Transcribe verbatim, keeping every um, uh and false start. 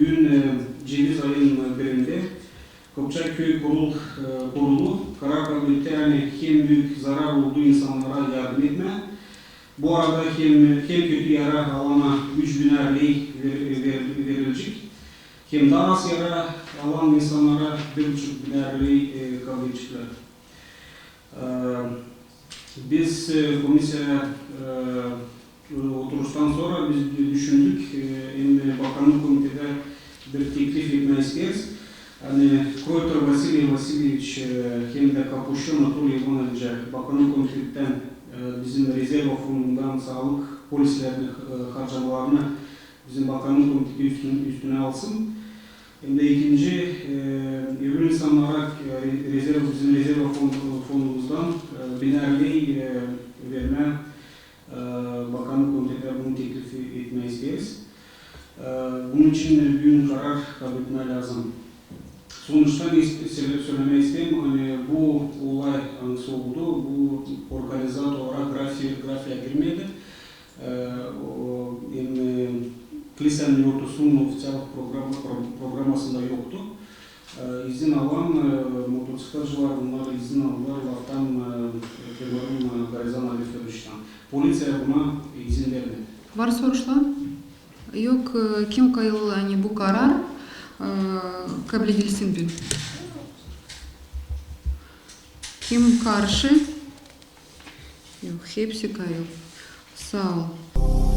Büün, e, ceviz ayın, e, birindä Kopçak köy kurul, e, kurulu karar kabul etti, ani hem büük zarar oldu insannara yardım etmää. Bu arada hem, hem kötü yara alana üç binär ley ver-, ver-, verilecek, hem taa az yara alan insannara bir buçuk binär ley, e, kabul edeceklär. E, biz, e, komisiyaya, e, oturuştan sora biz dü-, düşündük, e, hem, e, Bakannık komitetä bir teklif etmää isteeriz. Ani Kroytor Vasiliy Vasilyeviç, e, hem dä Kapuşçuk Anatoliy İvanoviç, Bakannık komitettän, e, bizim rezerva fondundan saalık polislerinin, e, harcamalarını bizim Bakannık komiteti üstün-, üstünä alsın. Hem dä ikinci, e, ölü insannara, e, re-, rezerv-, bizim rezerva fon-, fondumuzdan, e, binär ley, e, vermää, e, Bakannık komitetä bunu teklif etmää isteeriz. E, bunun için büün karar kabul etmää lääzım. Sonuçta ne iste-, sölemää isteerim, ani bu olay, angısı oldu, bu organizator olarak grafi-, grafiya girmedi. E, o, hem, e, klisän yortusunun ofiţial programa-, pro-, programasında yoktu. E, izin alan, e, motoţiklcılar, onnar izin aldılar laftan, e, Kemalin, e, Garizan Alekperoviçtan. Polisiya buna izin vermedi. Var soruşlar? Yok, e, kim kayıl, ani bu karar, e, kabledilsin büün? Kim karşı? Yok, hepsi kayıl. Saa ol.